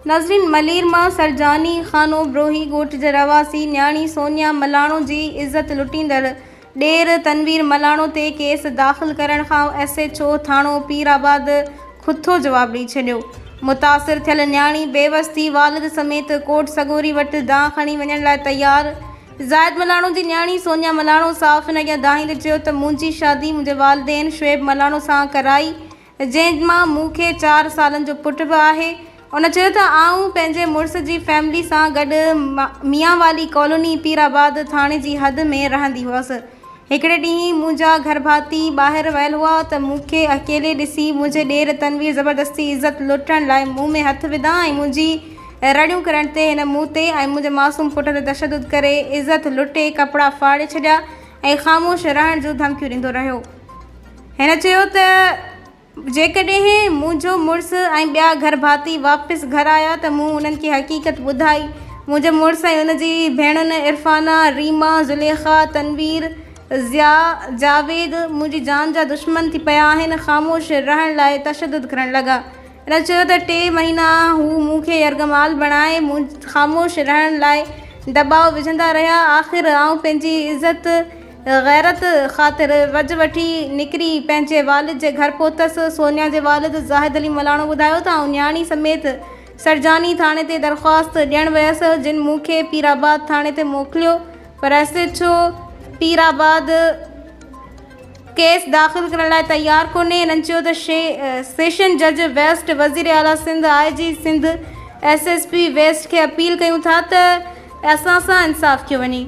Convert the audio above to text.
ناظرين ملير مان سرجاني خانو بروهي ڳوٺ جي رهواسي نياڻي سونيا ملاڻو جي عزت لٽيندڙ ڏير تنوير ملاڻو تي ڪيس داخل ڪرڻ کان ايس ايڇ او ٿاڻو پير آباد کٿو جواب ڏئي ڇڏيو. متاثر ٿيل نياڻي بيوس ٿي والد سميت ڪورٽ سڳوري وٽ دانهن کڻي وڃڻ لاء تيار. زاهد ملاڻو جي نياڻي سونيا ملاڻو صحافين اڳيان دانهيندي چيو ته منهنجي شادي منهنجي والدين شعيب ملاڻو سان ڪرائي جنهن مان مون کي چار سالن جو پٽ به آهي. هن چيو ته آئون پنهنجي مڙس جي فيملي سان گڏ ميانوالي ڪالوني پير آباد ٿاڻي جي حد ۾ رهندي هئس. هڪڙي ڏينهن منهنجا گهرڀاتي ٻاهر ويل هئا ته مون کي اڪيلي ڏسي منهنجي ڏير تنوير زبردستي عزت لٽڻ لاء منهن ۾ هٿ وڌا ۽ منهنجي رڙيون ڪرڻ تي هن مون تي ۽ منهنجي معصوم پٽ تي تشدد ڪري عزت لٽي ڪپڙا ڦاڙي ڇڏيا ۽ خاموش رهڻ جون ڌمڪيون ڏيندو رهيو. هن چيو ته جيڪڏهن منهنجو مڙس ۽ ٻيا گهرڀاتي واپس گهر آيا ته مون انهن کي حقيقت ٻڌائي، منهنجي مڙس ۽ ان جي ڀيڻن عرفانه، ريما، زليخا، تنوير، ضياء، جاويد منهنجي جان جا دشمن ٿي پيا آهن، خاموش رهڻ لاء تشدد ڪرڻ لڳا. هن چيو ته ٽي مهينا هو مون کي يرغمال بڻائي خاموش رهڻ لاء دٻاء وجهندا رهيا، آخر آئون پنهنجي عزت غيرت خاطر وجهه وٺي نڪري پنهنجي والد جي گهر پهتس. سونيا جي والد زاهد علي ملاڻو ٻڌايو ته آئون نياڻي سميت سرجاني ٿاڻي تي درخواست ڏيڻ ويس جن مون کي پيرآباد ٿاڻي تي موڪليو پر S H O Pirabad case داخل ڪرڻ لاء تيار ڪونهي. هنن چيو ته سيشن جج ويسٽ، وزير اعليٰ Sindh, I G Sindh, S S P west کي اپيل ڪيون ٿا ته اسان سان انصاف ڪيو وڃي.